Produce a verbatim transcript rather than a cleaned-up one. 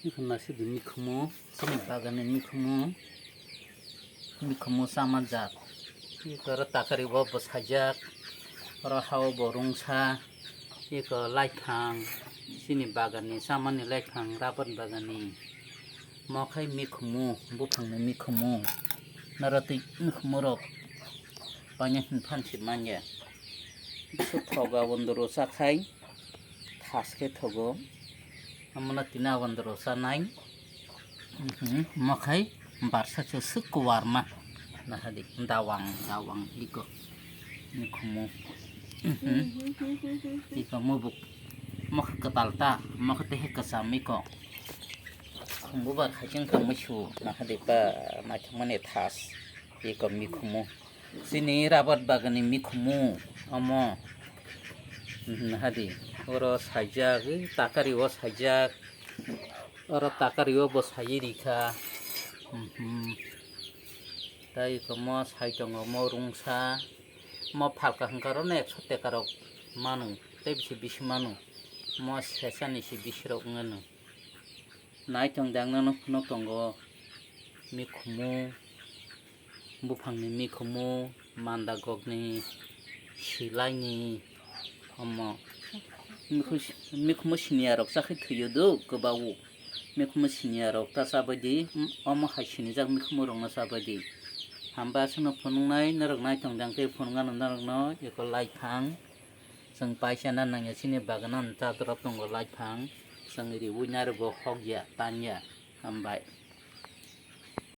Naisidi mikhumu, chini baganni mikhumu, mikhumu chama jak. Eko oro takari o bo sajak, oro ha o bo rungsa, eko laiphang, chini baganni chamani laiphang, rabar baganni. Mo khai mikhumu, buphangni mikhumu. Noro twi mikhumu rok paina hin phan si manya. Bisu thoga wndoro chakhai. Thas khe thogo. Amona tina wandro sanai. Mhm, mokhai barsa se suk warma. Nahadi dawang, dawang iko. Mikhumu. Mhm. Iko mubuk. Mokha kwtal ta, mokha tehe kwcham iko. Khumbu bar khaicheng tongmai su. Nahadi ba naithokmani thas. Iko mikhumu. Chini rabar baganni mikhumu omo. Mhm, hadi. Oro saijak, ei takari o saijak. Oro takari o bo saiwi rikha. Mhm. Tai iko mo sai tongo mo rungsa. Mo phalka hwnkha oro no ekso teka rok manu. Tei bisi bisi manu. Mo sesani se bisi rok wngmano. Naithok dang nono phunuk tongo mikhumu, buphangni mikhumu, manda gokni, silaini, omo. Mikhu-, mikhumu siniya rok chakhai thwiyo do, kwbao. Mikhumu siniya rok ta chabaidi, omo hai sinijak mikhumu rokno chabaidi. Hamba aswkno phunuknai norok naithok dang tei phunukgano norokno eko laiphang. Chwng paisa na nangya chini bagana ni chatrok tongo laiphang. Chwng riwi nai rwgo hokya tanya. Hambai.